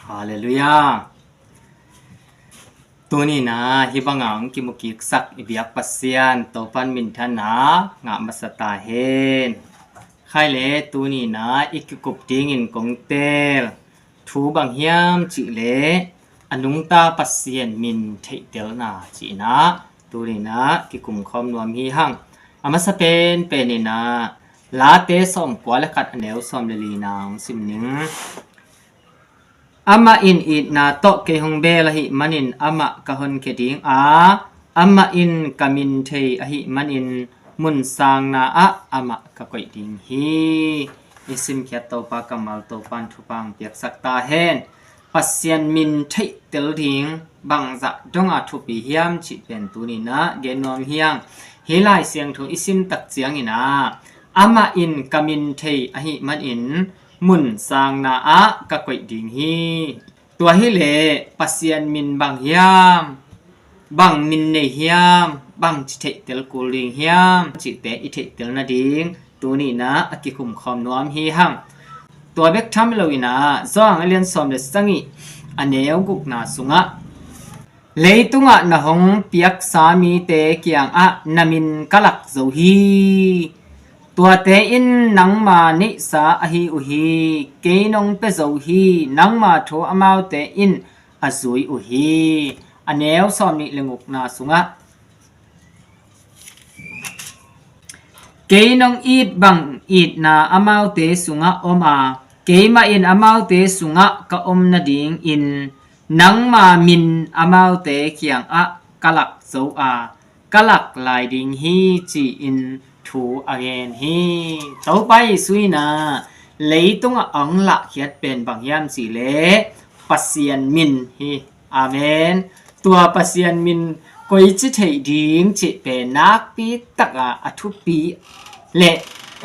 ຮາເລລູຢາ. ຕູນີ້ນະ ຮີບາງອາງກິມຸກິກສັກ ອີບຽກປະຊຽນ ໂຕປັນມິນທະນາ ງະມະສະຕາເຮນ ໄຄເລ. ຕູນີ້ນະ ອີກກິກຸບຕີງອິນກົງເຕລ ທູບາງຫຽມຈິເລ ອະນຸງຕາປະຊຽນມິນເທເຕລນາຈິນະ. ຕູນີ້ນະ ກິກຸມຄອມນວມຮີຮັງ ອາມາສະເປນເປນີນາ ລາເຕສອມກວາແລະຂັດອະແນວສອມເລລີນາງຊິມນິງ ອາມາອິນອີດນາໂຕເກຮົງເບລະຫິມະນິນ ອາມາກະຫົນເຄດິງອາ ອາມາອິນກະມິນເທອະຫິມະນິນ ມຸນຊາງນາອະ ອາມາກະກົຍດິງຮີ. ອິຊິມຂຽດໂຕປາກຳມາລໂຕປານທຸບາງປຽກສັກຕາເຮນ ປະຊຽນມິນເທເຕລດິງ ບາງຈະດົງອາທຸບປີຫຽມຈິເປັນ. ຕູນີ້ນະ ເກນວມຮຽງ ຮີລາຍຊຽງໂທ ອິຊິມຕັກຈຽງອີນາ ອາມາອິນກະມິນເທອະຫິມະນິນ ມຸນຊາງນາອະ ກະກົຍດິງຮີ. ຕົວຮີເລ ປະຊຽນມິນບາງຫຽມ ບາງມິນເນຫຽມ ບາງຈິເທເຕລກູລິງຫຽມ ຈິເຕອີເທເຕລນາດິງ. ຕູນີ້ນະ ອາກິຄຸມຄອມນວມຮີຮັງ ຕົວເບັກທຳເລວີນາ ຊອງອາລຽນຊອມເລສະງິງ ອາແນວກຸກນາສຸງະ ເລຕຸງອະນະຫົງປຽກສາມີເຕກຽງອະ ນະມິນກະລັກໂຈຮີ. ຕົວເຕອິນ ນັງມານິສາອະຮີອຸຮີ ເກນົງເປໂຈຮີ ນັງມາໂທອະມາວເຕອິນ ອະຊູຍອຸຮີ. ອາແນວຊອມນິເລງຸກນາສຸງະ ເກນົງອີດບັງອີດນາອະມາວເຕສຸງະອົມອາ ເກມາອິນອະມາວເຕສຸງະກະອົມນະດິງອິນ ນັງມາມິນອະມາວເຕຄຽງອະ ກະລັກໂຈອາ ກະລັກລາຍດິງຮີຈີອິນ ທູອາເງນຮີ. ໂຕໄປສຸຍນາ ເລຕຸງອະອອງລະຂຽດເປັນບາງຫຽມຈີເລ ປະຊຽນມິນຮີ. ອາເມນ. ຕົວປະຊຽນມິນ ກົຍຈິເທດີງຈິເປນນາກປີຕັກອາ ອາທຸປີ ເລ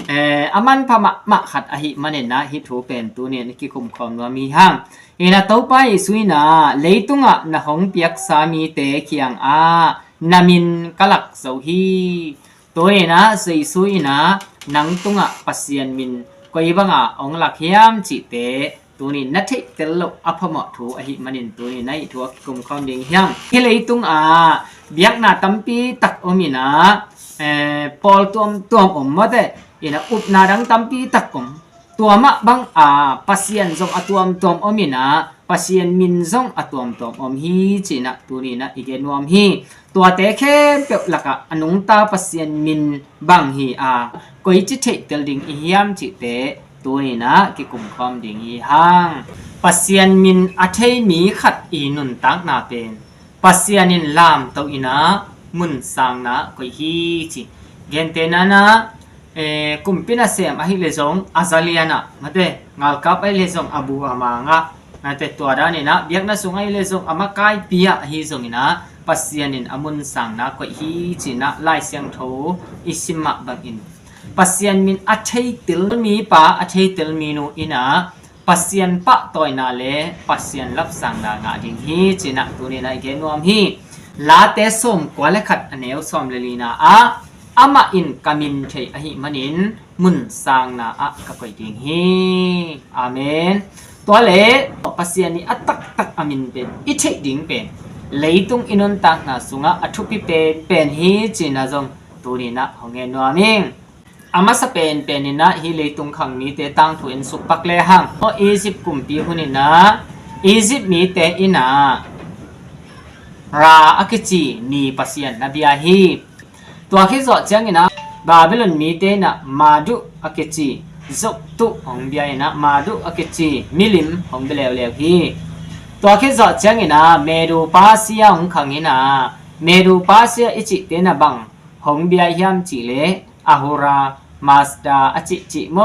ເອ ອາມັນພະມະມະຂັດອະຫິມະເນນນາ ຫິທູເປນຕູເນນ ກິຄຸມຄອມນວມມີຮັງ ເອນາໂຕໄປສຸຍນາ ເລຕຸງອະນະຫົງປຽກສາມີເຕຄຽງອາ ນາມິນກະລັກໂຈຮີ. ໂຕເອນາ ເຊີຍຊູເອນາ ນັງຕຸງອະ ປະຊຽນມິນ ກົຍບັງອາ ອອງລັກຫຽມຈິເຕ ຕູນີ້ນະເທເຕລໂລ ອະພະເມາະທູອະຫິມະນິນ ຕູນີ້ນະ ອິທູອະກິກຸມຄອມດິງຫຽງ ເຮເລອີຕຸງອາ ບຽກນາຕຳປີຕັກອົມອີນາ ເອ ປອລຕວມຕວມອົມມະເຕ ເອນາ ອຸບນາດັງຕຳປີຕັກອົມ ຕົວມະບັງອາ ປະຊຽນຊົງອະຕວມຕວມອົມອີນາ ປະຊຽນມິນຊົງອະຕວມຕອມອົມຮີຈີນະ ຕູນີ້ນະ ອີເກນວມຮີ ຕົວເຕເຄມເປວລະກະ ອະນຸງຕາປະຊຽນມິນ ບັງຮີອາ ກົຍຈິເທເຕລດິງອີຫຽມຈິເຕ ຕູນີ້ນະ ກິກຸມຄອມດິງຮີຮັງ ປະຊຽນມິນອະເທຍມີຂັດອີນຸນຕາກນາເປນ ປະຊຽນນິນລາມເຕົາອີນາ ມຸນຊາງນາ ກົຍຮີຈີ ເກນເຕນານາ ເອ ກຸມປິນາເຊມ ອະຫິເລຊົງ ອາຊາລຽນາ ມາເຕ ງາລກັບ ອະຫິເລຊົງ ອາບູອາມາງາ ນາເຕ ຕົວດາເນນາ ບຽກນາສຸງ ອະຫິເລຊົງ ອາມາກາຍເປຍ ອະຫິຊົງອີນາ ປະຊຽນນິນ ອາມຸນຊາງນາ ກົຍຮີຈີນາ ລາຍຊຽງໂທ ອິຊິມະ ບັງອິນ ປະຊຽນມິນ ອະເທຍເຕລມີປາ ອະເທຍເຕລມີນູອີນາ ປະຊຽນປະຕອຍນາເລ ປະຊຽນລັບສາງນາງາດິງຮີຈີນະ ຕູນີ້ນາ ເກນວມຮີ ລາເຕໂສມກວາແລຂັດອະແນວຊອມເລລີນາອາ ອາມະອິນກະມິນເທອະຫິມະນິນ ມຸນຊາງນາອະກະກົຍດິງຮີ ອາເມນ ຕົວເລ ປະຊຽນນິອະຕັກຕັກອາມິນເປນ ອິເທດິງເປນ ເລຕຸງອີນຸນຕາກນາສຸງອະ ອະທຸປິເປນ ເປນຮີຈີນາຊົງ ຕູນີ້ນະ ຫົງເງນວມມິງ ອາມາສະເປນເປນນິນະ ຮີເລຕຸງຄັງມີເຕຕັງທູເອັນສຸກປັກແລຫັງ ໂອ ອີຢິບກຸມປີຮຸນິນະ ອີຢິບມີເຕອີນາ ຣາອາກິຈີ ນີປະຊຽນນະເບຍຮີ ຕົວຄິໂຈະຈຽງອີນາ ບາບິໂລນມີເຕນະ ມາດຸອາກິຈີ ຈົກຕຸ ຫົງເບຍອີນາ ມາດຸອາກິຈີ ມິລິມ ຫົງເບຍແລວແລວຮີ ຕົວຄິໂຈະຈຽງອີນາ ເມດູປາເຊຍ ຫົງຄັງອີນາ ເມດູປາເຊຍ ອິຈິເຕນະບັງ ຫົງເບຍຫຽມຈິເລ ອາໂຮຣາ ມາສດາ ອະຈິຈິໂມ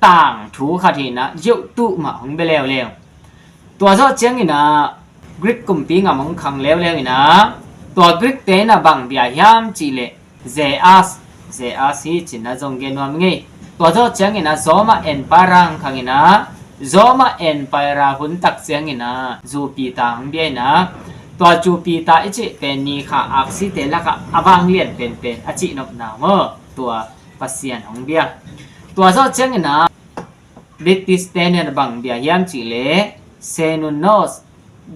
ຕ່າງທູຄາທີນະ ຍຸຕຸມະ ຫົງເບຍແລວແລວ ຕົວໂຈະຈຽງອີນາ ກຣິກກຸມປີງາມຫົງຄັງແລວແລວອີນາ ຕົວກຣິກເຕນະບັງເບຍຫຽມຈິເລ ເຈອາສ ເຈອາສຮີຈີນາຈົງເກນວມເງ ຕົວໂຈະຈຽງອີນາ ໂຈມະເອັນປາຍຣາງຄັງອີນາ ໂຈມະເອັນປາຍຣາຮຸນຕັກຈຽງອີນາ ຈູປີຕາງເບຍອີນາ ຕົວຈູປີຕາ ອິຈິເປນນີຄາອາກຊິເຕລະກະ ອະວາງລຽນເປັນເປັນ ອະຈິນົບນາໂມ ຕົວ ປະຊຽນຫົງເບຍ ຕົວໂຈະຈຽງອີນາ ບຣິດຕິສເຕນະບັງເບຍຫຽມຈິເລ Xenunos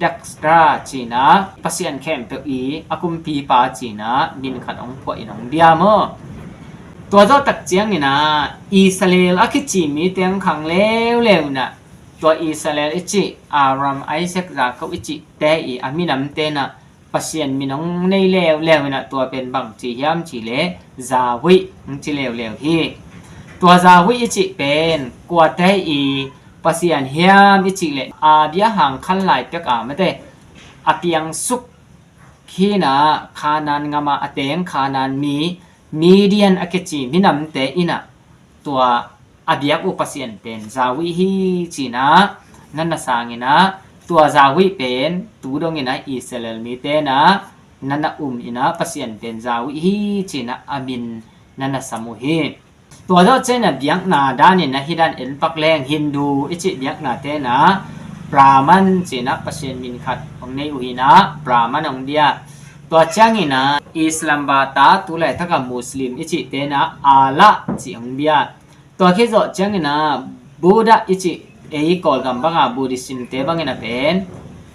Dextra ຈີນນະ ປະຊຽນແຄມເປີກອີ ອາກຸມພີປາ ຈີນນະ ມິນຂັດອົງພວກອີນອງເບຍເມີ ຕົວໂຈະຕັກຈຽງນີ້ນະ ອິສຣາເອລ ອາຄິຈີ ມີແຕ່ງຂັງແລ້ວແລ້ວນະ ຕົວອິສຣາເອລ ອິຈິ ອາຣາມ ໄອແຊັກ ຢາໂກບ ອິຈິ ແຕ່ອີ ອາມິນຳເຕນະ ປະຊຽນມິນອງໃນແລ້ວແລ້ວນະ ຕົວເປັນບັງຈີຮຽມຈີເລ ຢາວິ ມັງຈີແລ້ວແລ້ວຮີ ຕົວຢາວິ ອິຈິ ເປັນ ກວາແຕອີ ປະຊຽນຮຽມ ອິຈິເລ ອາເບຍຫາງ ຂັນລາຍເປັກອາມາເຕ ອາປຽງສຸກ ຄີນາ ຄານານງາມາ ອາແຕງ ຄານານມີ ມີດຽນ ອາເກຈີ ມິນຳເຕອີນະ ຕົວອາເບຍກອຸປະຊຽນເປັນ ຢາວິຮີ ຈີນນະ ນັນນະຊາງອີນະ ຕົວຢາວິເປັນ ຕູດົງອີນະ ອິສຣາເອລ ມີເຕນະ ນັນນະອຸມອີນະ ປະຊຽນເປັນ ຢາວິຮີ ຈີນນະ ອາມິນ ນັນນະຊາມຸຮີ ຕົວໂຈະເຈນນະ ບຽກນາ ດານອີນະ ຮີດານເອັນປັກແລງ ຮິນດູ ອິຈິ ບຽກນາເຕນະ ບຣາມັນ ຈີນນະ ປະຊຽນມິນຂັດ ອົງເນອຸຮີນະ ບຣາມັນ ອົງເບຍ ຕົວຈຽງອີນະ ອິສລາມບາຕາ ຕູໄລຕະກະ ມຸສລິມ ອິຈິ ເຕນະ ອາລະ ຈີ ອົງເບຍ ຕົວຄີໂຈະຈຽງອີນະ ບຸດດະ ອິຈິ ເອອີ ໂກລກຳບັງອາ ບູດິຊິມ ເຕບັງອີນະ ເປັນ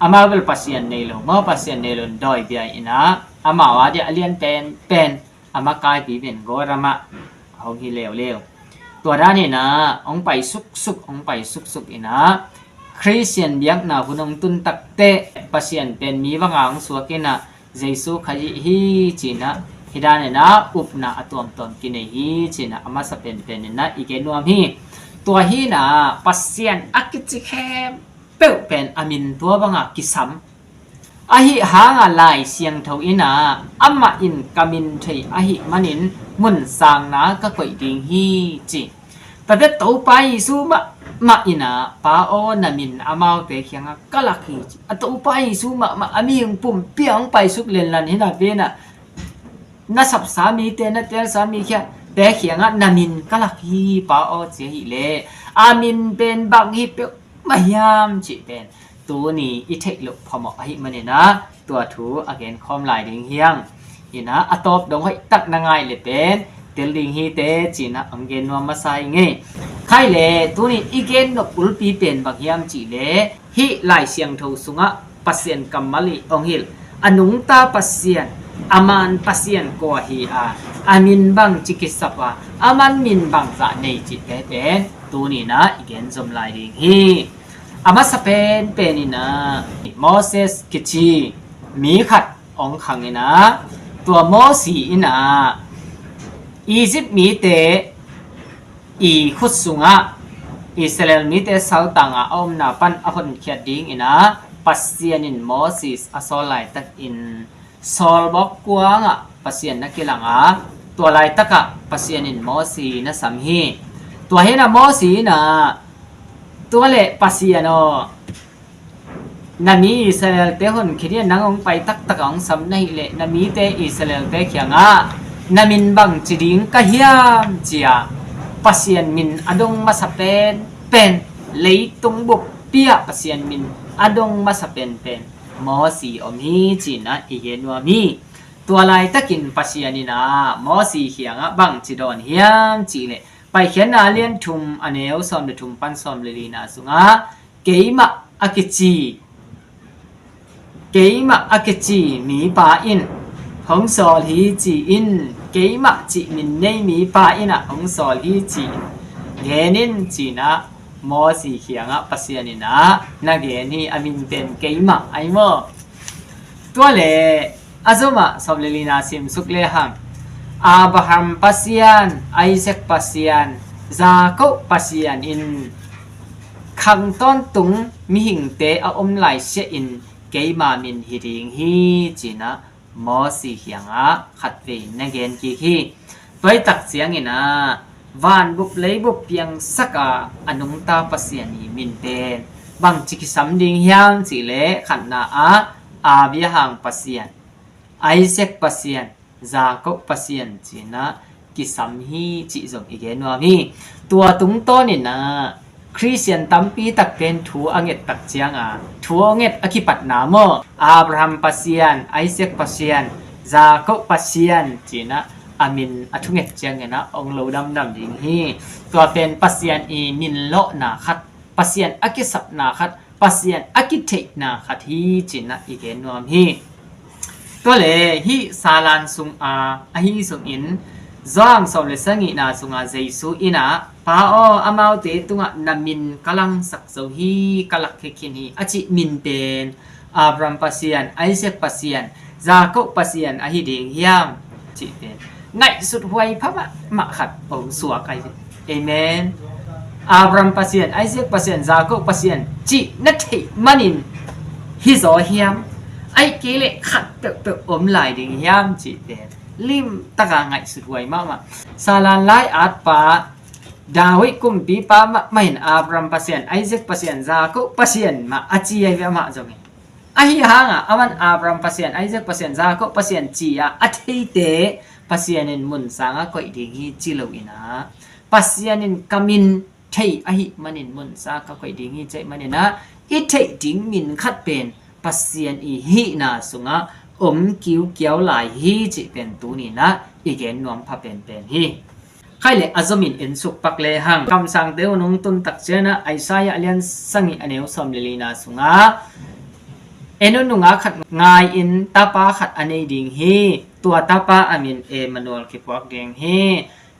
ອາມາເວລ ປະຊຽນເນໂລ ເມີ ປະຊຽນເນໂລ ດອຍເບຍອີນະ ອາມາວາດຽ ອາລຽນເປັນ ເປັນ ອາມາກາຍປີເປັນ ໂກຣະມະ ອາ ອົງຮີແລ້ວແລ້ວ ຕົວດານອີນະ ອົງໄປສຸກໆ ອົງໄປສຸກໆ ອີນະ ຄຣິສຕຽນ ບຽກນາ ຄຸນອົງຕຸນຕັກເຕ ປະຊຽນເປັນ ມີວັງອາ ອົງສວກອີນະ ເຢຊູ ຂະຍິຮີ ຈີນນະ ຮີດານອີນະ ອຸບນາ ອາຕວມຕອນກິເນຮີ ຈີນນະ ອາມາສະເປັນເປັນ ອີນະ ອີເກນວມຮີ ຕົວຮີນະ ປະຊຽນ ອາກິຈິແຄມ ເປີກເປັນ ອາມິນ ຕົວບັງອາ ກິສຳ ອາຫິຫາງາລາຍຊຽງເທົາອີນາ ອຳມະອິນກາມິນເທຍ ອາຫິມະນິນ ມຸນສາງນາກະກົຍດິງຮີ ຈີ ຕະເດັດໂຕປາຍຊູມະ ມະອີນາ ປາໂອນາມິນ ອາມາວເຕຂຽງອາ ກະລັກຮີ ອາໂຕປາຍຊູມະ ມະ ອາມີຫຶງປຸມ ປຽງປາຍສຸກເລນລັນ ເຮນາເປນາ ນາສັບສາມີເຕ ນາແຕນສາມີເຂຍ ແຕຂຽງອາ ນາມິນ ກະລັກຮີ ປາໂອເຈຫິເລ ອາມິນເປັນ ບັງຮີເປ ມະຫຍາມ ຈີເປັນ ຕູນີ ອິເທກລຸ ພະເມາະ ອາຫິມະນິນາ ຕົວທູ ອາເກນຄອມລາຍດິງຮຽງ ອີນາ ອາຕອບດົງຫອຍຕັກນາງາຍເລເປັນ ເຕລດິງຮີເຕ ຈີນາ ອັງເກນວມມາຊາຍເງ ໄຄເລ ຕູນີ ອີເກນນົກອຸລປີເປັນ ບັກຫຍາມ ຈີເລ ຫິລາຍຊຽງໂທສຸງະ ປະຊຽນກຳມະລີ ອົງຫິລ ອະນຸງຕາປະຊຽນ ອາມານປະຊຽນ ກວາຮີອາ ອາມິນບັງຈິກິສະປາ ອາມັນມິນບັງຈະເນຈິເປເປ ຕູນີນາ ອີເກນຈົມລາຍດິງຮີ ອາມາສະເປນເປນີນາ ໂມເຊສ ກິຈີ ມີຂັດ ອົງຂັງອີນາ ຕົວໂມຊີອີນາ ອີຢິບມີເຕ ອີຂຸດສຸງະ ອິສຣາເອລມີເຕ ຊາວຕາງອາ ອາອົມນາປັນ ອາຫົນຂຽດດິງອີນາ ປະຊຽນອິນໂມຊີ ອາຊອລລາຍຕັກອິນ ຊອລບອກກວາງອະ ປະຊຽນນະກິລັງອາ ຕົວລາຍຕະກະ ປະຊຽນນິນມໍຊີນະສຳຮີ ຕົວເຮນະມໍຊີນະ ຕົວເລປະຊຽນອ ນະມີອິສຣາເອລເຕຫົນຄີເດຍນາງອົງໄປຕັກຕະກອງສຳນະຫິເລ ນະມີເຕອິສຣາເອລເຕຂຽງອາ ນະມິນບັງຈີດິງກະຫຍາມເຈຍ ປະຊຽນມິນອະດົງມະສະເປນ ເປັນ ເລຕົງບຸບເປຍ ປະຊຽນມິນອະດົງມະສະເປນ ເປັນ ມໍຊີອອມຮີຈີນະ ອີເຮນວາມີ ຕົວລາຍຕະກິນປະຊຽນນິນາ ມໍຊີຂຽງອະ ບັງຈີດອນຫຍາມຈີເລ ໄປຂຽນນາລຽນທຸມອະເນວ ຊອມເດທຸມປັນ ຊອມເດລີນາສຸງອາ ເກຍມະອາກິຈີ ເກຍມະອາກິຈີ ມີປາອິນ ຫົງຊໍລຮີຈີອິນ ເກຍມະຈີມິນເນຍ ມີປາອິນອະ ຫົງຊໍລຮີຈີ ເງນິນຈີນະ ມໍຊີຂຽງອະ ປະຊຽນນິນາ ນະເງນີອາມິນເປັນເກຍມະ ໄອມໍ ຕົວເລ ອາຊຸມະ ຊອມເລລີນາ ຊິມສຸກເລຫັງ ອາບຣາຮັມປະຊຽນ ໄອແຊັກປະຊຽນ ຢາໂກບປະຊຽນອິນ ຄັງຕອນຕຸງ ມິຫິງເຕ ອາອົມລາຍເຊຍອິນ ເກຍມາມິນຮີດີງຮີຈີນະ ມໍຊີຂຽງອະ ຂັດເວນນະເກນກີຄີ ໄປຕັກສຽງອີນາ ວານບຸບເລຍບຸບປຽງສັກອາ ອະນຸງຕາປະຊຽນນີມິນເປນ ບັງຈິກິສຳດິງຫຍາງຈີເລ ຂັນນາອາ ອາບຣາຮັມປະຊຽນ ໄອແຊັກປະຊຽນ ຢາໂກບປະຊຽນຈີນະ ກິສຳຮີຈີຈົງອີເກນວາມີ ຕົວຕຸງໂຕນິນາ ຄຣິສຕຽນຕຳປີຕັກເປັນ ທູອາເງັດຕັກຈຽງອາ ທູອາເງັດອາກິປັດນາໂມ ອາບຣາຮັມປະຊຽນ ໄອແຊັກປະຊຽນ ຢາໂກບປະຊຽນຈີນະ ອາມິນອາທຸເງັດຈຽງເງນະ ອົງໂລດຳດຳດິງຮີ ຕົວເປັນປະຊຽນອີມິນໂລນາຄັດ ປະຊຽນອາກິສັບນາຄັດ ປະຊຽນອາກິເທກນາຄາທີ ຈິນນະ ອີເກນວມຮີ. ຕົວເລ ຮີສາລານສຸງອາ ອາຮີສຸງອິນ ຈອງສອມເລຊະງິນາສຸງອາ ເຈຊູອີນາ ປາອໍ ອາມາວເຕຕຸງອະ ນາມິນ ກາລັງສັກໂຊຮີ ກາລັກເຄຄິນຮີ ອາຈິມິນເຕນ ອາບຣາມປະຊຽນ ໄອແຊັກປະຊຽນ ຢາໂກບປະຊຽນ ອາຮີດີງຮຽມ ຈິເຕນ ໄງສຸດຫວຍພະມະ ມະຂັດອົງສວກໄອ ເອເມນ. ອາບຣາມປະຊຽນ ໄອແຊັກປະຊຽນ ຢາໂກບປະຊຽນ ຈິນະເທມະນິນ ຮີໂຊຮຽມ ໄອເກເລຂັດເປິບເປິບອົມລາຍດີງຮຽມ ຈິເຕນ ລິມຕະກາໄງສຸດຫວຍມະມະ ສາລານລາຍອາດປາ ດາວິດກຸມປີປາມະ ມະເຫັນອາບຣາມປະຊຽນ ໄອແຊັກປະຊຽນ ຢາໂກບປະຊຽນ ມະອາຈີໄອເວມະຈົງ ອາຮີຮາງອາ ອາວັນອາບຣາມປະຊຽນ ໄອແຊັກປະຊຽນ ຢາໂກບປະຊຽນ ຈີອາ ອາເທເຕ ປະຊຽນນິນມຸນສາງອາກົຍດີງຮີຈິໂລອີນາ ປະຊຽນນິນກາມິນ ເທອາຫິມະນິນມຸນສາກາກົຍດີງຮີເຈມະນິນາ ອີເທດີງມິນຂັດເປນ ປະຊຽນອີຮີນາສຸງອາ ອົມກິວກຽວລາຍຮີຈິເປັນຕູນີນາ ອີເກນນວມພະເປັນເປັນຮີ. ໄຄເລ ອາໂຊມິນ ເອັນສຸກປັກເລຫັງ ກຳສັງເຕວນຸງຕຸນຕັກເຈນາ ໄອຊາຍາລຽນສະຫງິນເນວຊອມເລລີນາສຸງອາ ເອນຸນຸງອາຂັດງາຍອິນ ຕາປາຂັດອາເນດີງຮີ ຕົວຕາປາອາມິນ ເອມານູເອລ ເຄພວກດີງຮີ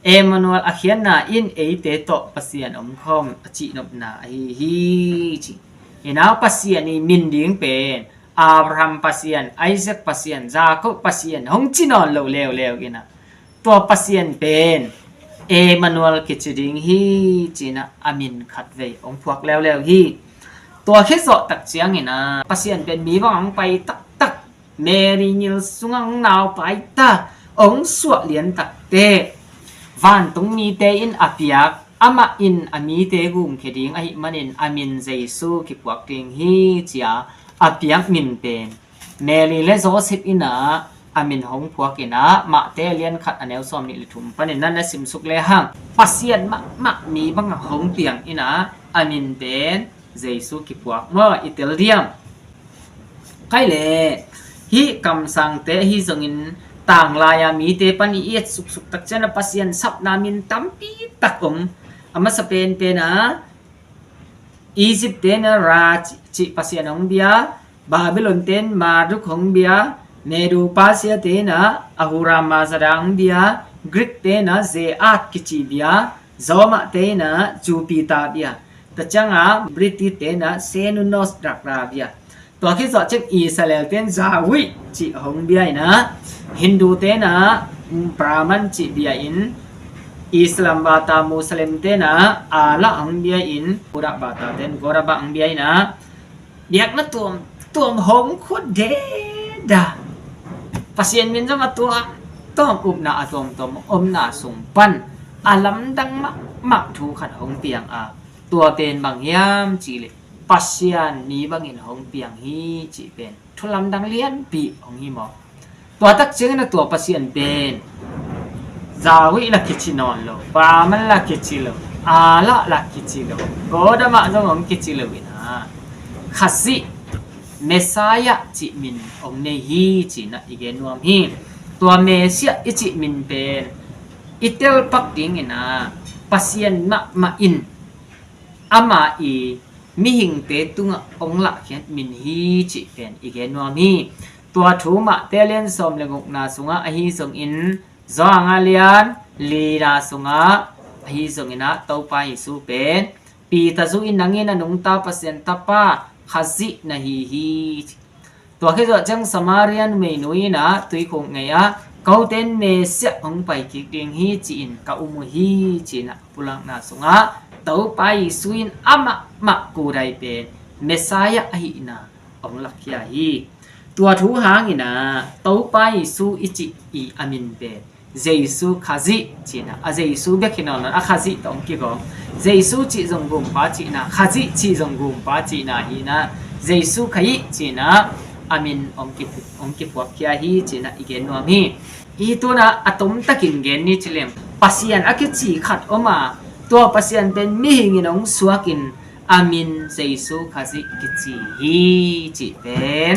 ເອມານູເອລ ອາຄຽນນາອິນ ເອເຕໂຕ ປະຊຽນອົມຄອມ ອາຈິນົບນາ ອາຮີຮີ ຈິ ເອນາວ ປະຊຽນອີມິນດິງເປນ ອາບຣາມປະຊຽນ ໄອແຊັກປະຊຽນ ຢາໂກບປະຊຽນ ຫົງຈິນອນໂລເລວເລວ ເອນາ ຕົວປະຊຽນເປນ ເອມານູເອລ ກິດຈິດິງຮີ ຈິນະ ອາມິນ ຂັດເວ ອົງພວກແລວແລວຮີ ຕົວເຄໂຊຕັກຈຽງ ເອນາ ປະຊຽນເປນມີວັງໄປຕັກຕັກ ເມຣີຍິລສຸງອາງນາວປາຍຕາ ອົງສວກລຽນຕັກເຕ ວານຕຸງມີເຕອິນອາປຽກ ອາມະອິນອາມີເຕກຸງເຄດິງອາຫິມະນິນ ອາມິນ ເຈຊູ ກິບພວກຕິງຮີ ເຈຍ ອາປຽກມິນເປນ ເມຣີ ແລະ ໂຈເຊັບ ອີນາ ອາມິນ ຫົງພວກ ເອນາ ມະເຕລຽນຂັດອາແນວຊອມນິລິທຸມ ປະເດັນນັ້ນ ແລະ ຊິມສຸກ ແລະ ຫັງ ປະຊຽນ ມະ ມະ ມີບັງ ຫົງປຽງ ເອນາ ອາມິນເປນ ເຈຊູ ກິບພວກ ເມ ອີເຕລດຽມ ໄຄເລ ຮີກຳສັງເຕ ຮີຊົງອິນ ຕາງລາຍາມີເຕ ປະນິເອດ ສຸກສຸກ ຕັກເຈນ ປະຊຽນ ສັບນາມິນ ຕຳປີຕັກອົງ ອາມາສະເປນເປນາ ອີຢິບເຕນາ ຣາຈິ ປະຊຽນ ອົງເບຍ ບາບິໂລນເຕນ ມາດຸກ ອົງເບຍ ເມດູ ປາເຊຍເຕນາ ອາຫູຣາມ ມາຊະດາ ອົງເບຍ ກຣິກເຕນາ ເຈອາດ ກິຈີເບຍ ໂຈມະເຕນາ ຈູປີຕາເບຍ ຕະຈັງອາ ບຣິຕິເຕນາ ເຊນູໂນສ ດຣັກຣາເບຍ ຕົວຄິດສອດເຈັກ ອີສະລາເອລເຕນ ຈາວິ ຈິ ຫົງເບຍ ນາ ຮິນດູເຕນາ ບຣາມັນ ຈິເບຍ ອິນ ອີສລາມບາຕາ ມຸສລິມເຕນາ ອາລະ ຫົງເບຍ ອິນ ໂກດາບາຕາເຕນ ໂກດາບະ ຫົງເບຍ ນາ ບຽກນະຕົວມ ຕົວມຫົງຄຸດເດດາ ປະຊຽນມິນຈະມາຕົວ ຕົວມອຸບນາ ອາຕົວມຕົວມອົມນາສຸງປັນ ອາລຳດັງ ມະ ມະ ທູຂັດ ຫົງປຽງອາ ຕົວເປັນບັງຍາມ ຈິເລ ປະຊຽນມີບັງເຫັນ ຫົງປຽງ ຮີ ຈິເປັນ ທຸລຳດັງລຽນປີ ຫົງຮີໝໍ ຕົວຕັກເຈິງນະ ຕົວປະຊຽນເປັນ ຈາວິ ລະ ກິຈິນອນໂລ ປາມັນ ລະ ກິຈິໂລ ອາລະ ລະ ກິຈິໂລ ໂກດາມະ ຈົງ ຫົງກິຈິໂລ ນາ ຄາຊິ ເມຊາຍະ ຈິມິນ ອົງເນ ຮີ ຈິນະ ອີເກນວມ ຮີ ຕົວເມຊຽ ອີຈິມິນເປັນ ອີເຕລ ປັກດິງ ນາ ປະຊຽນ ມະ ມະອິນ ອາມາອີ ມິຫິງເຕຕຸງອະ ອົງລະເຄນມິນ ຮີ ຈິເປັນ ອີເກນວມ ຮີ ຕົວທູມະ ເຕລຽນຊອມ ແລະ ງົກນາ ສຸງອາ ອາຮີຊົງອິນ ໂຈອາງອາລຽນ ລີນາ ສຸງອາ ອາຮີຊົງອິນ ນາ ໂຕປາເຢຊູເປັນ ປີຕາຊູອິນ ນາງອິນ ອານຸງຕາ ປະຊຽນຕາປາ ຄາຊິ ນາ ຮີ ຮີ ຕົວເຄໂຊເຈັງ ສະມາຣຽນ ເມນູຍ ນາ ຕຸຍຄົງໄງອາ ເກົາເຕັນ ເມຊຽ ຫົງໄປກິກດິງ ຮີ ຈິອິນ ກາອຸມຸ ຮີ ຈິນະ ປຸລັງນາ ສຸງອາ ໂຕປາເຢຊູອິນ ອາມະ ມະ ກູໄດເປນ ເມຊາຍະ ອາຫິນາ ອົງລັກເຄຍ ຮີ ຕົວທູຮາງ ອີນາ ໂຕປາເຢຊູ ອີຈິ ອີອາມິນເປນ ເຢຊູ ຄາຈິ ຈິນະ ອາ ເຢຊູ ເບກ ຮີນອນ ອາ ຄາຈິ ຕອງກິກອງ ເຢຊູ ຈິ ຈົງກຸມປາ ຈິນະ ຄາຈິ ຈິ ຈົງກຸມປາ ຈິນະ ຮີນາ ເຢຊູ ຄາຈິ ຈິນະ ອາມິນ ອົງກິ ອົງກິພວກເຄຍ ຮີ ຈິນະ ອີເກນວມ ຮີ ອີຕູນາ ອາຕົມຕະກິນເກນ ນີ ຈິເລມ ປະຊຽນ ອາກິຈີ ຂັດ ໂອມາ ຕົວປະຊຽນເປັນ ມິຫິງ ອິນ ອົງ ຊວກ ອິນ ອາມິນ ເຢຊູ ຄາຈິ ກິຈີ ຮີ ຈິເປັນ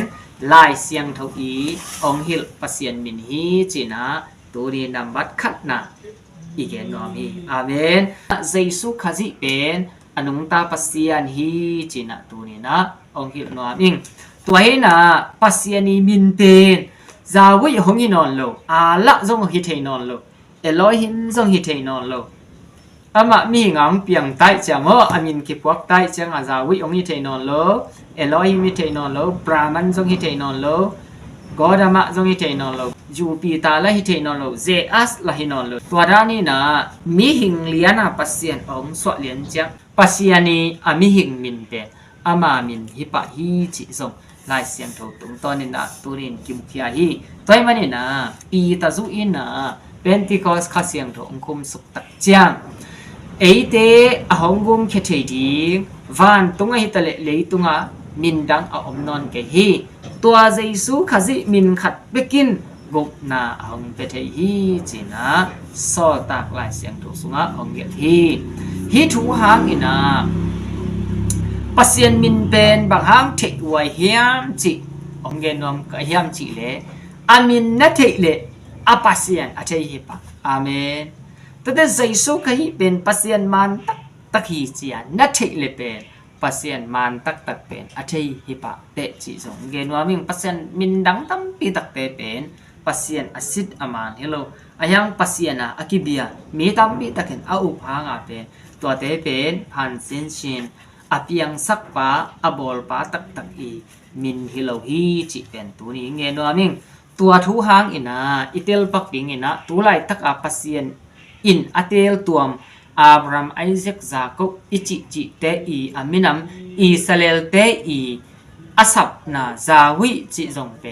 ລາຍຊຽງ ເທົາ ອີ ອົງ ຮີລ ປະຊຽນ ມິນ ຮີ ຈິນະ ຕູນີນຳບັດຂັດນາ ອີເກນວມ ຮີ ອາເມນ ເຢຊູ ຄາຈິ ເປັນ ອະນຸງຕາປະຊຽນຮີ ຈີນະ ຕູນີນະ ອອງຮີບນວມອີງ. ຕົວເຮນະ ປະຊຽນນີມິນເປັນ ຢາຫວຸຍ ອອງຮີນອນໂລ ອາລະ ຢອງຮີເທນອນໂລ ເອໂລຮິມ ຢອງຮີເທນອນໂລ ອາມະ ມີງາງປຽງໄຕຈາມ ອາມິນ ຄີພວກໄຕຈາງ ອາຢາຫວຸຍ ອອງຮີເທນອນໂລ ເອໂລຣິມ ຮີເທນອນໂລ ບຣາມັນ ຢອງຮີເທນອນໂລ ໂກດາມະ ຢອງຮີເທນອນໂລ ຢູປີຕາ ລະຮີເທນອນໂລ ເຈອັສ ລະຮີນອນໂລ. ຕົວດານີນະ ມີຫິງລຽນ ອາ ປະຊຽນ ອອງຊວະລຽນຈາ ປະຊຽນນີ ອາ ມີຫິງມິນເປັນ ອາມາມິນ ຮີປະຮີ ຈີຈອງ ລາຍຊຽງໂທຕຸງ ຕອນນີ້ນະ ຕູນີນ ກິມເຄຍຮີ ຕອຍມານີ້ນະ ປີຕາຈູອີນະ ເປັນຕີກອສ ຄາຊຽງໂທ ອອງຄຸມສຸກຕັກຈຽງ ເອເຕ ອາ ອອງກຸມເຄເທດີ ວານຕຸງ ອາ ຮີຕະເລ ເລຕຸງ ອາ ມິນດັງ ອາ ອອມນອນເກຮີ ຕົວເຢຊູຄາຊິມິນຂັດເປກິນ ກຸບນາອາ ອອງເປເທຮີ ຈີນະ ຊໍຕາກ ລາຍຊຽງໂທສູງ ອາ ອອງເກຮີ ຮີທູຮາງອີນະ ປະຊຽນມິນເປັນ ບາງຮາງເທກວາຍ ຮຽມຈີ ອອງເກນວມ ກະຮຽມຈີເລ ອາມິນນະເທເລ ອາປະຊຽນ ອາເທຮີປະ ອາເມນ. ຕະເຕ ເຢຊູຄາຮິເປັນ ປະຊຽນມານຕັກຕັກຮີ ຈີອາ ນະເທເລເປັນ ປະຊຽນມານຕັກຕັກເປັນ ອາເທຮີປະເຕຈີ ອອງເກນວາມິງ ປະຊຽນມິນດັງຕຳປີຕັກເຕເປັນ ປະຊຽນອາຊິດອາມານຮີໂລ ອາຍັງ ປະຊຽນອາ ອາກິເບຍ ມີຕຳປີຕັກເຫັນ ອາອຸພາງອາເປ ຕົວເຕເປັນ ພານຊິນຊິນ ອາປຽງສັກປາ ອາບົລປາຕັກຕັກອີ ມິນຮີໂລຮີ ຈີເປັນ ຕູນີເງນວາມິງ ຕົວທູຮາງອີນະ ອີເຕລປັກປິງອີນະ ຕູໄລຕັກອາ ປະຊຽນ ອິນອາເຕລຕວມ ອາບຣາມ ໄອແຊັກ ຢາກົບ ອີຈິ ຈີເຕອີ ອາມິນຳ ອີສະຣາເອລເຕອີ ອາສັບນາ ຢາຫວຸຍ ຈີອອງເປ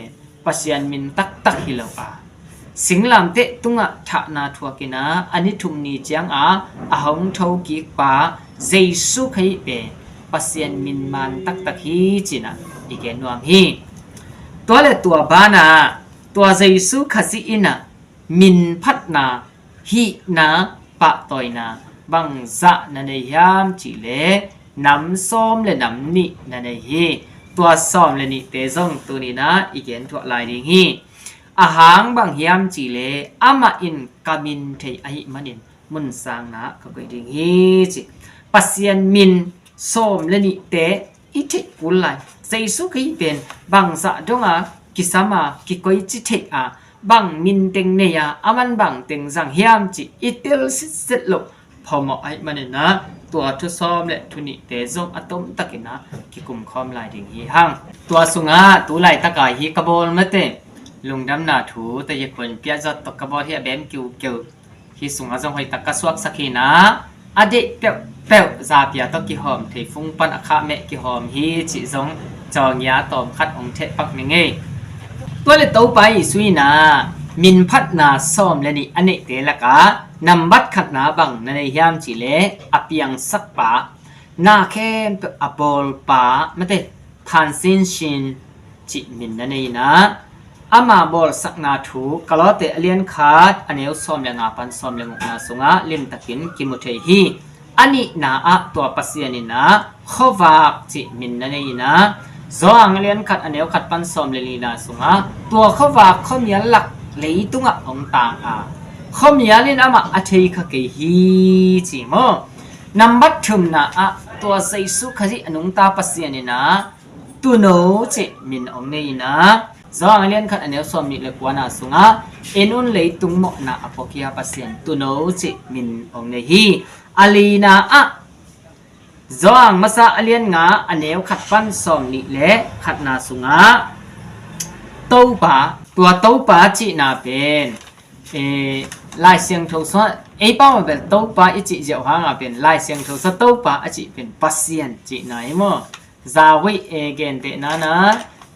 ປະຊຽນມິນຕັກຕັກຮີໂລອາ ຊິງລາມເຕຕຸງອະ ທະນາທົວກິນາ ອານິທຸມນີຈຽງອາ ອາຫົງໂທກີກປາ ເຢຊູຄາຮິເປ ປະຊຽນມິນມານຕັກຕັກຮີ ຈີນະ ອີເກນວມຮີ ຕົວເລ ຕົວບານາ ຕົວເຢຊູຄາຊິອີນະ ມິນພັດນາ ຮີນາ ປະຕອຍນາ ບັງຈະນະເນຍຮຽມຈີເລ ນຳຊອມເລນຳນິນະເນຍຮີ ຕົວຊອມເລນິເຕຈົງ ຕູນີນະ ອີເກນທົວລາຍດິງຮີ ອາຫາງບັງຮຽມຈີເລ ອາມະອິນກາມິນເທ ອາຫິມະນິນ ມຸນຊາງນາ ກະກຸຍດິງຮີ ຈີ ປະຊຽນມິນ ຊອມເລນິເຕ ອີເທກຸນລາຍ ເຢຊູຄຣິສເປັນ ບັງສະດົງອາ ກິສະມາ ກິກົຍຈິເທອາ ບັງມິນເຕັງເນຍາ ອາມັນບັງເຕັງຈັງຮຽມຈີ ອີເຕລຊິດເຊັດໂລ ພອມອອກໄອມາເນນາ ຕົວທຸຊອມ ແລະ ທຸນິເຕຈົງອາຕົມຕະກິນາ ກິກຸມຄອມລາຍດິງຮີຮັງ ຕົວສຸງາ ຕູໄລຕະກາຍຮີກະບອນມາເຕ ລຸງດຳນາທູ ຕະເຢຄຸນ ປຽຈອດຕອກກະບອນເຮຍແບມກິວເກີວ ຮີສຸງອາຈົງຫອຍຕັກກະຊວກສະຄີນາ ອາເດະແປວແປວ ຈາປຽຕອກກິຫອມ ເທຟຸງປັນອາຄາແມະກິຫອມ ຮີຈິຈົງ ຈອງຍາຕອມຂັດອົງເທະປັກເມເງ ຕົວເລໂຕໄປສຸຍນາ ມິນພັດນາຊອມ ແລະ ນິອາເນເຕລະກາ ນຳບັດຂັດນາບັງນະເນຍຮຽມຈີເລ ອາປຽງສັກປາ ນາແຄມແປວ ອາໂບລປາ ມາເຕ ພານຊິນຊິນ ຈິມິນນະເນຍນາ ອາມາໂບລສັກນາທູ ກະລໍເຕອາລຽນຄາດ ອາເນວຊອມແລະງາ ປັນຊອມແລະງຸກນາສຸງາ ລິນຕະກິນ ກິມຸເທຮີ ອານິນາອະ ຕົວປະເຊຍນິນາ ໂຄວາກ ຈິມິນນະເນຍນາ ຈອງອາລຽນຂັດ ອາເນວຂັດ ປັນຊອມແລະລີນາສຸງາ ຕົວໂຄວາກ ໂຄມຽນລັກ ເລຕຸງອະ ອົງຕາງອາ ໂຄມຽນລິນອາມະ ອາເທຍຄະເກຮີ ຈິໂມ ນຳບັດທຶມນາອະ ຕົວເຢຊູຄະຣິ ອະນຸງຕາປະເຊຍນິນາ ຕຸໂນ ຈິມິນອອງເນຍນາ ຈອງອາລຽນຂັດ ອາເນວຊອມນິ ເລກວານາສຸງາ ເອນຸນເລຕຸງເມາະນາ ອາໂປເຄຍ ປະຊຽນ ຕຸໂນ ຈິມິນອອງເນຍຮີ ອາລີນາອະ ຈອງມາຊາອາລຽນງາ ອາເນວຂັດ ປັນຊອມນິ ແລະ ຂັດນາສຸງາ ໂຕປາ ຕົວໂຕປາ ຈິນາເປັນ ເອ ລາຍຊຽງໂທຊອ ເອ ເປົ້າເປັນໂຕປາ ອີຈິ ເຈວຫາງອາເປັນ ລາຍຊຽງໂທຊອ ໂຕປາ ອາຈິ ເປັນ ປະຊຽນ ຈິນາເອໂມ ຈາວິ ເອເກນເຕນານາ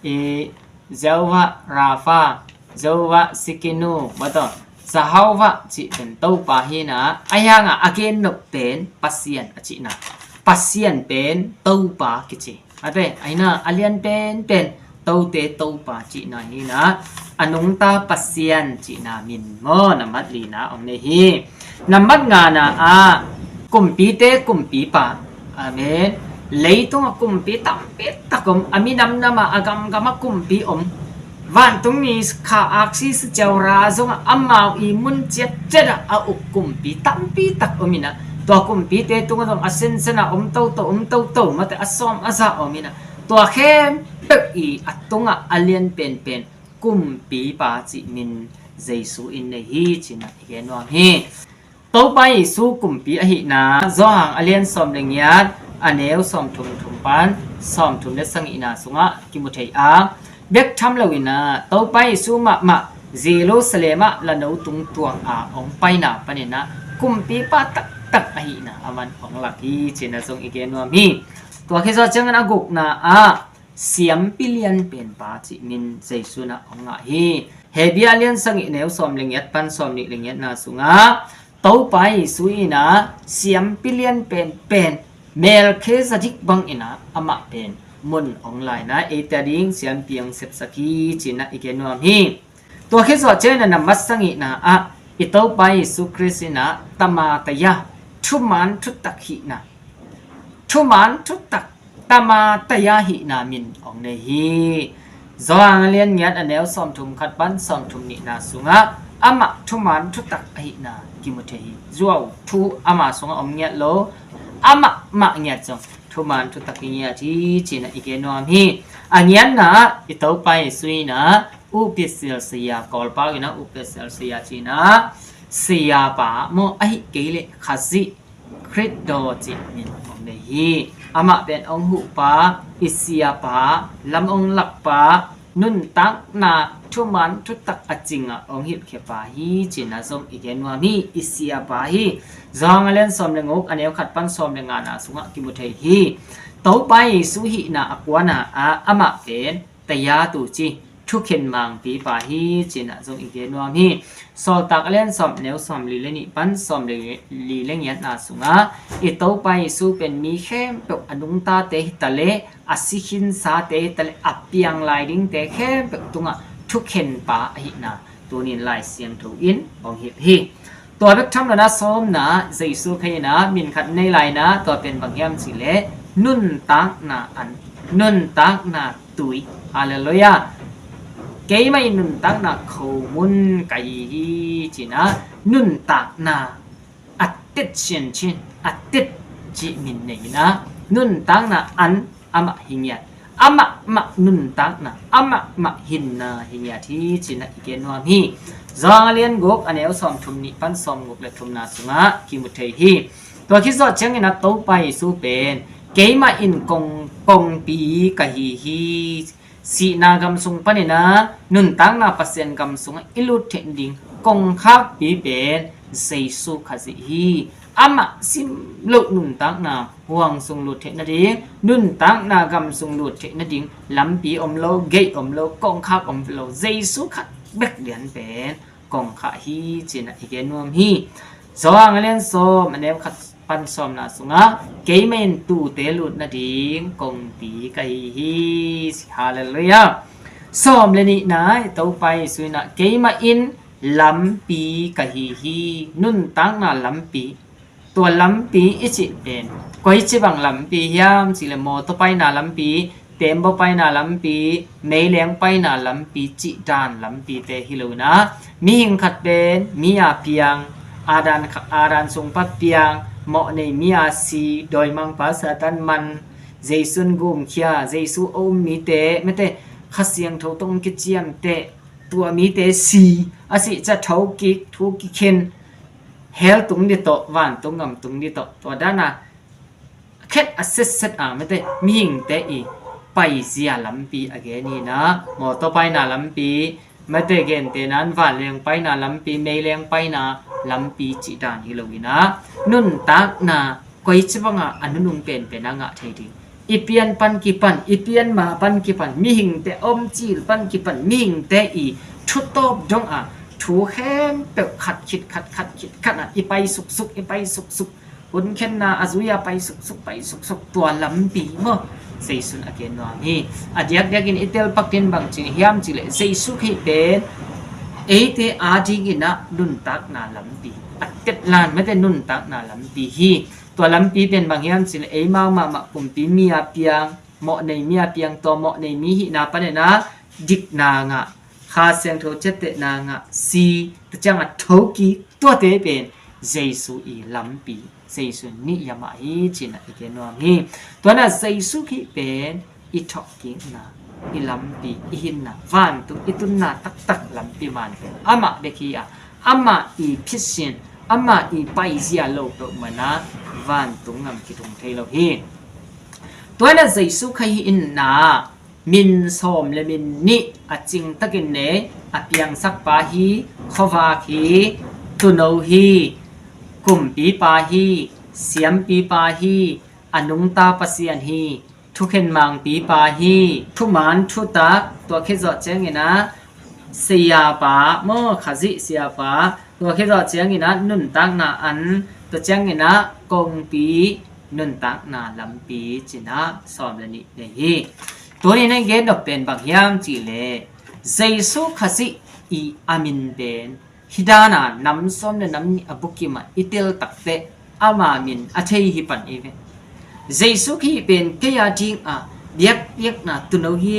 ເອ ເຈວວະ ຣາຟາ ເຈວວະ ຊິກິນູ ບາຕອ ຈາເຮົາວະ ຈິເປັນ ໂຕປາຮີນາ ອາຍາງອາ ອາເກນນົບເປັນ ປະຊຽນ ອາຈິນາ ປະຊຽນເປັນ ໂຕປາ ກິຈິ ອາເຕ ອາຍນາ ອາລຽນເປັນ ເປັນ ໂຕເຕ ໂຕປາ ຈິນາຮີນາ ອະນຸງຕາ ປະຊຽນ ຈິນາມິນ ມໍ ນຳບັດລີນາ ອອງເນຍຮີ ນຳບັດງານາອາ ກຸມປີເຕ ກຸມປີປາ ອາເມນ ເລຕຸງອະ ກຸມປີຕຳປີຕະກຸມ ອາມິນຳນາມາ ອາກຳກຳມະ ກຸມປີອົມ ວານຕຸງນີ ຄາອາກຊີສະເຈວຣາ ຈົງອາມາວອີ ມຸນຈຽດເຈດອາ ອາອຸກ ກຸມປີຕຳປີຕະກຸມມິນາ ຕົວກຸມປີເຕຕຸງອາ ອາເຊັນເຊັນອາ ອົມໂຕໂຕ ອົມໂຕໂຕ ມາແຕ່ອາຊອມອາຊາ ອອກມີນະ ຕົວເຂັ້ມເປີກອີ ອາຕຸງອາ ອາລຽນເປັນເປັນ ກຸມປີປາຈິມິນ ເຢຊູອິນເນຮີ ຈິນນະ ເອເກນວາມຮີ ໂຕປາເຢຊູ ກຸມປີອາຫິນາ ໂຈຮາງ ອາລຽນຊອມເລງຽດ ອາແນວຊອມທຸມ ທຸມປັນ ຊອມທຸມເລສັງອິນາ ສຸງອາ ກິມຸເທອາ ເບກທຳລະວິນາ ໂຕປາເຢຊູ ມະ ມະ ເຢຣູຊາເລັມ ລະໂນຕຸງຕວງອາ ອົງໄປນາ ປະເນນາ ກຸມປີປາຕັກຕັກ ອາຫິນາ ອາມັນ ອົງລັກຮີ ຈິນນະ ຊົງເອເກນວາມຮີ ຕົວເຄຊອດ ເຈີງອາ ອາກຸກນາອາ ສຽມປີລຽນເປັນປາຈິມິນ ເຢຊູນະ ອົງງະຮີ ເຮເບຍາລຽນສັງອິແນວຊອມເລງຽດ ປັນຊອມນິເລງຽດນາ ສຸງອາ ໂຕປາເຢຊູອີນາ ສຽມປີລຽນເປັນເປັນ ເມລເຄຊະດິກບັງອິນາ ອາມະເປັນ ມຸນອອງລາຍນາ ເອຕາດິງ ສຽມປຽງເຊັບສະກີ ຈິນນະ ເອເກນວາມຮີ ຕົວເຄຊອດ ເຈີງອາ ນະ ມະສັງອິນາອາ ອິໂຕປາເຢຊູຄຣິສນະ ຕະມາຕະຍາ ທຸມານທຸດຕັກຫິນາ ທຸມານທຸດຕັກ ຕະມາຕະຍາຫິນາມິນ ອອງເນຮີ ໂຈຮາງ ອາລຽນງຽດ ອາແນວຊອມທຸມຄັດປັນ ຊອມທຸມນິນາ ສຸງອາ ອາມະ ທຸມານທຸດຕັກ ອາຫິນາ ກິມຸເທຮີ ໂຈວ ທຸ ອາມະ ສຸງອາ ອອມງຽດໂລ ອາມະ ມະງຽດ ຈົງ ທຸມານທຸດຕັກ ງຽດທີ ຈິນນະ ເອເກນວາມຮີ ອາງຽນນາ ອິໂຕປາເຢຊູອີນາ ອຸປິດເຊລຊະຍາ ກອລປາກອິນາ ອຸປິດເຊລຊະຍາ ຈິນນະ ຊະຍາປາ ໂມ ອາຫິເກເລ ຄາຊິ ຄຣິດໂດຈິມິນ ອອງເນຮີ ອາມະເປັນ ອອງຫູປາ ອິເຊຍປາ ລຳ ອອງລັກປາ ນຸນຕັກນາ ທຸມານທຸດຕັກ ອາຈິງອາ ອອງຫິດເຄປາຮີ ຈິນນະ ຊົງເອເກນວາມຮີ ອິເຊຍປາຮີ ໂຈຮາງ ອາລຽນຊອມເລງໂອກ ອາແນວຄັດປັນຊອມເລງງານາ ສຸງອາ ກິມຸເທຮີ ໂຕປາເຢຊູຫິນາ ອາກວານາອາ ອາມະເປັນ ຕະຍາຕູຈິ ທຸເຄນມາງປີປາຮີ ຈິນນະ ຊົງເອເກນວາມຮີ ຊອລຕາກ ອາລຽນຊອມແນວຊອມລີເລນິ ປັນຊອມເລງລີເລງຽດນາ ສຸງອາ ອິໂຕປາເຢຊູເປັນ ມີເຄມເປີກ ອະນຸງຕາເຕຫິຕະເລ ອາຊິຄິນຊາເຕຫິຕະເລ ອາປຽງລາຍດິງເຕເຄມເປີກ ຕຸງອາ ທຸເຄນປາ ອາຫິນາ ຕູນິນລາຍ ສຽງໂທອິນ ອອງຫິດຮີ ຕົວເບກທຳລະນາ ຊອມນາ ເຢຊູຄຣິສນາ ມິນຄັດໃນລາຍນາ ຕົວເປັນບັງຮຽມຊິເລ ນຸນຕັກນາອັນ ນຸນຕັກນາ ຕຸຍ ຮາເລລູຢາ ເກມາອິນ ນຸນຕັກນາ ໂຄມຸນ ກາຮີຮີ ຈິນນະ ນຸນຕັກນາ ອາເຕັດຊຽນຊິນ ອາເຕັດຈິມິນເນນາ ນຸນຕັກນາອັນ ອາມະ ຫິງຽດ ອາມະ ມະ ນຸນຕັກນາ ອາມະ ມະ ຫິນນາ ຫິງຽດທີ ຈິນນະ ເອເກນວາມຮີ ໂຈຮາງ ອາລຽນໂກກ ອາແນວຊອມທຸມນິ ປັນຊອມໂກກ ແລະ ທຸມນາ ສຸງອາ ກິມຸເທຮີ ຕົວຄຣິສຕອດ ເຊງອິນນະ ໂຕປາເຢຊູເປັນ ເກມາອິນ ກົງ ກົງປີ ກາຮີຮີ ສີນາກຳສຸງ ປະເນນາ ນຸນຕັກນາ ປະເຊນກຳສຸງ ອິລຸດເທນດິງ ກົງຄາກປີເປັນ ເຢຊູຄາຊິຮີ ອາມະ ຊິມລຸ ນຸນຕັກນາ ຫວງສຸງລຸດເທນນະດິງ ນຸນຕັກນາກຳສຸງລຸດເທນນະດິງ ລຳປີອົມໂລ ເກຍອົມໂລ ກົງຄາກອົມໂລ ເຢຊູຄາດ ເບັກດຽນເປັນ ກົງຄາກຮີ ຈິນນະ ເອເກນວມຮີ ສອງ ອາແລນຊອມ ອາແນວຄັດ ປັນຊອມນາ ສຸງອາ ເກຍເມັນ ຕູເຕລຸດນະດິງ ກົງປີກາຮີຮີ ຮາເລລູຢາ ສອມ ແລະ ນິນາ ໂຕໄປ ສຸຍນະ ເກຍມະອິນ ລຳປີກາຮີຮີ ນຸນຕັກນາ ລຳປີ ຕົວລຳປີ ອິຈິເປັນ ກວຍຈິບັງ ລຳປີ ຫຍາມ ຊິເລໂມ ໂຕໄປນາ ລຳປີ ເຕັມບໍ່ໄປນາ ລຳປີ ເມແລງໄປນາ ລຳປີ ຈິດານ ລຳປີ ເຕຮິເລນາ ມີຫິງຄັດເປັນ ມີອາພຽງ ອາດານ ອາດານ ຊຸງປະພຽງ ເມາະເນຍ ມີອາຊີ ດອຍມັງປາ ສາຕັນມັນ ເຢຊູນກຸມເຄຍ ເຢຊູໂອມ ມີເຕ ເມເຕ ຄາສຽງ ໂທຕົງ ກິຈຽມເຕ ຕົວມີເຕ ຊີ ອາຊິຈະ ໂທກິກ ທູກິເຄັນ ແຮລຕຸງດິໂຕ ຫວານຕຸງ ງຳຕຸງດິໂຕ ຕົວດານາ ເຄັດອາເຊັດເຊັດອາ ມາເຕ ມີຫິງເຕອີ ໄປເຊຍລຳປີອາເກນີນາ ມໍໂຕໄປນາລຳປີ ມາເຕເກນເຕນານ ຫວານແລງໄປນາລຳປີ ເມແລງໄປນາລຳປີ ຈິດານ ຮິໂລວິນາ ນຸນຕາກນາ ກວຍຈະບັງອາ ອະນຸນຸງເປັນເປນາງະເທດີ ອີປຽນປັນກິປັນ ອີປຽນມາປັນກິປັນ ມີຫິງເຕອົມຈີລປັນກິປັນ ມີຫິງເຕອີ ທຸຕອບດົງອາ ທູແຄມເປີກ ຄັດຄິດຄັດ ຄັດຄິດຄັດອາ ອີໄປສຸກສຸກ ອີໄປສຸກສຸກ ຄຸນເຄັນນາອາຊູຍາໄປສຸກສຸກ ໄປສຸກສຸກ ຕົວລຳປີເນາະ ເຊຊຸນອາເກນວາມີ ອາດຽກດຽກກິນ ອີເຕລປັກຕິນບັງຈິງ ຫຍາມຈິເລ ເຊຊູເຄເປັນ ເອເຕອາຈິງອິນນະ ນຸນຕາກນາລຳປີ ອາເຕັດລານ ມາເຕ ນຸນຕາກນາລຳປີ ຮີ ຕົວລຳປີເປັນບັງຫຍາມຈິເລ ເອມາວມາມະ ກຸມປີ ເມຍປຽງ ເມາະເນຍ ເມຍປຽງ ຕົວເມາະເນຍ ມີຫິນາ ປະເນນາ ດິກນາງະ ຄາສຽງໂທ ເຈັດເຕະນາງະ ຊີ ຕະຈັງອະ ໂທກີ ຕົວເຕເປັນ ເຊຊູອີ ລຳປີ Jesu niam a hi chin a i gen nuam hi. Tua na Jesu hi pen i thok kikna, i lampi, i hinna, vantung i tunna taktak lampi man pen ama bek hi a, ama i phisin, ama i paizia lo peuhmah na vantung ngam kitung thei lo hi. Tua na Jesu kha hi inna min sawm le min nih a ching takin nei, a piangsak pa hi, khovak hi, tuno hi, kumpipa hi, siampipa hi, a nungta Pasian hi, thukhen mangpipa hi, thuman thutak, tua khit zawh chiangin a siapa maw, Khazih siapa, tua khit zawh chiangin a nuntakna an, tua chiangin a kongpi, nuntakna lampi chin a sawm le nih nei hi. Tuni na i gen nop pen bang hiam chih leh, Jesu Khazih i a min pen hi dan a nam sawm le nam nih a bukim a i tel tak teh ama min a thei hi pan i ve. Jesu hi pen kei a ding a biakpiakna tuno hi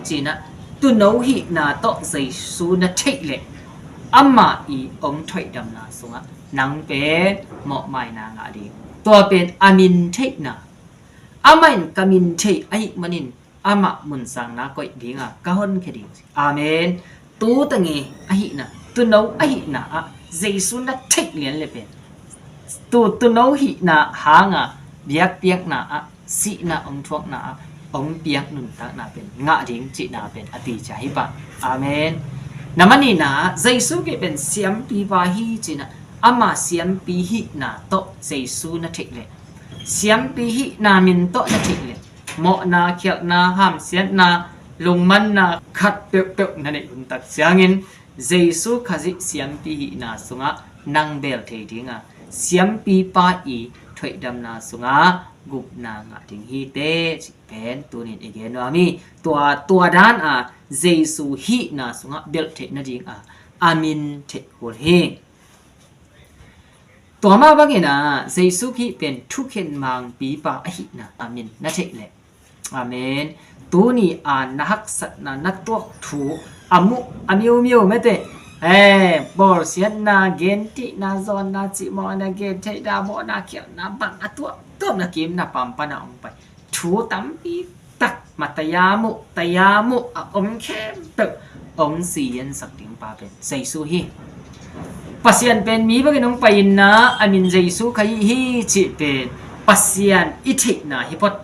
chin a, tuno hihna tawh Jesu na theih leh ama i ong thoidamna sungah nang pen mawhmaina ngah ding. Tua pen a min theihna. Amah in ka min thei ahih manin amah munsangna koih ding a ka hon khe ding. Amen. Tu tange ahihna, tuno ahihna ah Jesu na theih lian le pen, tu tuno hihna hanga biakpiakna ah, sihna ong thuakna ah ong piak nuntakna pen ngah ding chihna pen a ti cha hi pa. Amen. Na manina Jesu kei pen siampipa hi chin a, ama siampi hihna tawh Jesu na theih leh, siampi hihna min tawh na theih leh, mawhna, khialhna, hamsiatna, lungmanna khat peuhpeuh na neih hun tak chiangin Jesu Khazih siampi hihna sungah nang bel thei ding a, siampipa i thoidamna sungah gupna ngah ding hi teh chih pen tunin i gen nuam hi. Tua, tua dan a Jesu hihna sungah bel theihna ding a a min theih kul hi. Tua mah bangin a Jesu hi pen thukhen mangpipa ahihna a min na theih leh. Amen. Tuni a na haksatna na tuak thu a muh a miumiu mete, eh, bawlsiatna, gentihna, zawnna, chihmawhna, gentheihna, mawhna, khialhna, bang a tuak tuak na kim na pam pan a ong pai. Thu tampi tak ma taya muh taya muh a om khempeuh ong siensak ding pa pen Jesu hi. Pasian pen mi bangin ong pai inna a min Jesu kha hi hi chih pen Pasian i theihna hi phot.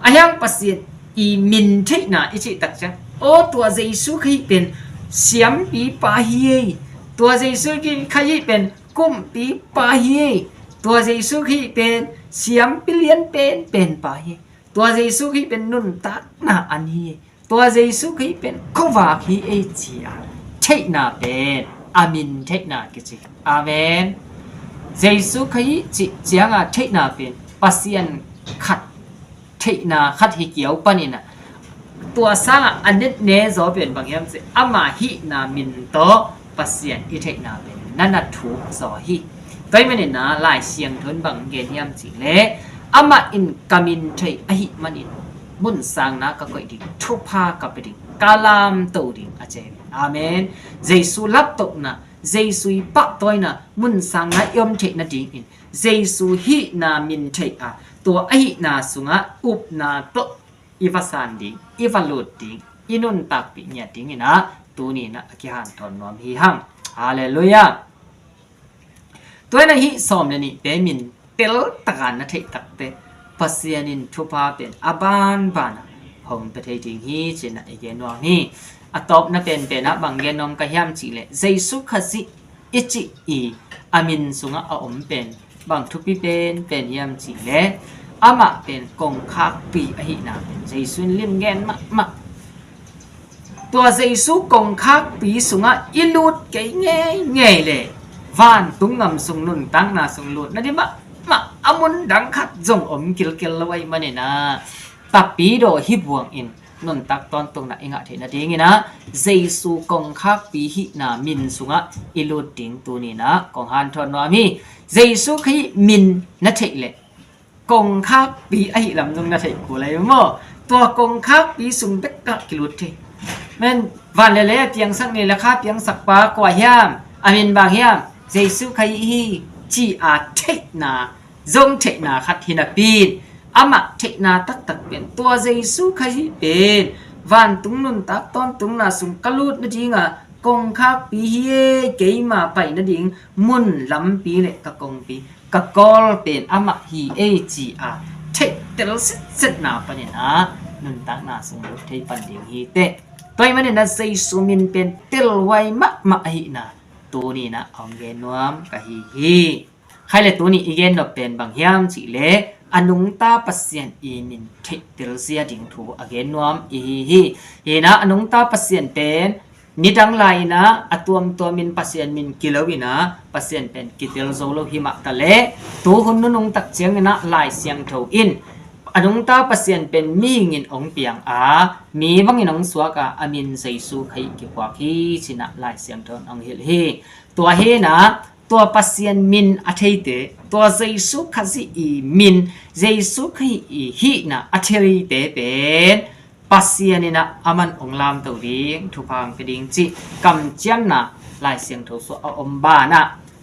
Ahiang Pasian i min theihna i chih tak chiang, aw, tua Jesu kha hi pen siampipa hi ei, tua Jesu kha hi pen kumpipa hi ei, tua Jesu kha hi pen siampi lian penpen pa hi ei, tua Jesu hi pen nuntakna an hi ei, tua Jesu hi pen khovak hi ei chi a theihna pen a min theihna kichi. Amen. Jesu hi chih chiang a theihna pen Pasian khat theihna khat hi kiau panin a, tua sanga a netne zaw pen bang hiam chih leh ama hihna min tawh Pasian i theihna pen na na thuk zaw hi. Tua ahih manin a Lai Siangthon bang gen hiam chih leh, amah in ka min thei ahih manin munsangna ka koih ding, thupha ka pe ding, ka lamto ding a chi. Amen. Jesu laptohna, Jesu i pahtawina, munsangna i om theihna dingin Jesu hihna min thei a, tua a hihna sungah upna tawh i va san ding, i va lut ding, i nuntakpih ngiat dingin a, tunin a kihanthawn nuam hi hang. Halleluia. Tua na hih sawm le nih te min tel taka na theih tak te Pasian in thupha pen a banban a hong pe thei ding hi chin a i gen nuam hi. A tawpna penpen a bang gen nuam ka hiam chih leh, Jesu Khazih i chih i a min sungah a om pen bang thupi penpen hiam chih leh, amah pen kongkhakpi ahihna pen Jesu in lim gen mahmah. Tua Jesu kongkhakpi sungah i lut kei ngeingei leh vantung ngam sung nuntakna sung lut na di mahmah, a mun dang khat zong om kilkel lo ahih manin a, tapidaw hi buangin nuntak tawntungna i ngah theihna dingin a, Jesu kongkhakpi hihna min sungah i lut ding tunin a kong hanthawn nuam hi. Jesu Khazih min na theih leh kongkhakpi ahi lam zong na theih kul lai maw. Tua kongkhakpi sung bek ka kilut thei. Men van le le piangsak ni le kha piangsak pa kua hiam, a min bang hiam, Jesu Khazih hi chi a theihna Zong theihna khat hi napi'n, amah theihna taktak pen tua Jesu Khazih pen vantung nuntak tawntungna sung ka lutna ding a kong khakpi hi e, keima paina ding mun lampi leh ka kongpi, ka kawl pen amah hi e chi a theihtel setsetna panin a nuntakna sung lut thei pan ding hi teh. Tua ahih manin a Jesu min pen telhuai mahmah ahihna tuni in a hong gen nuam ka hi hi. Khaile tuni i gen nop pen bang hiam chih leh, a nungta Pasian i min theihtel zia ding thu a gen nuam i hi hi. Hi in a, a nungta Pasian pen midang lai in a, a tuamtuam in Pasian min kilo in a, Pasian pen kitel zo lo hi mah taleh, tuhun nunung tak chiang in a Lai Siangtho in a nungta Pasian pen mihing in hong piang a, mi bang in hong suak a, a min Jesu Khazih kiphuak hi chi in a Lai Siangtho in hong hilh hi. Tua hi in a, tua Pasian min a theite, tua Jesu Khazih i min, Jesu Khazih i hihna a theite pen Pasian in a aman hong lamto ding, thupha hong pe ding chih kamchiamna Lai Siangtho suah a om ban a,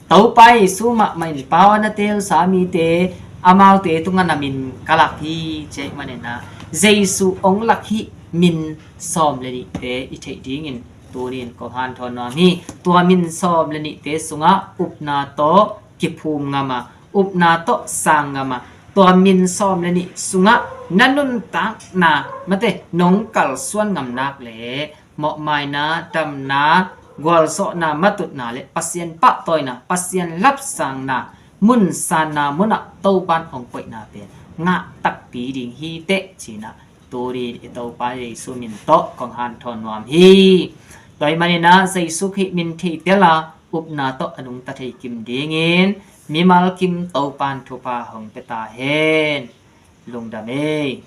Toupa Jesu mahmah in pau a na telsa mite, amaute tung a na min ka lak hi chi ahih manin a, Jesu hong lak hih min sawm le nihte i theih dingin tuni in kong hanthawn nuam hi. Tua min sawm le nihte sung a upna tawh kiphum ngam a, upna tawh sang ngam a, tua min sawm le nih sung a na nuntakna, mate, nong kalsuan ngam nak leh mawhmaina, damna, gualzawhna, matutna leh Pasian pahtawina, Pasian lapsangna, mun sanna mun a Toupa'n hong koihna pen ngah takpi ding hi teh chi in a, tuni in i Toupa Jesu min tawh kong hanthawn nuam hi. Tua ahih manin a Jesu Khazih min theitel a, upna tawh a nungta thei kim dingin mimal kim Toupa'n thupha hong pe ta hen. Lungdam e.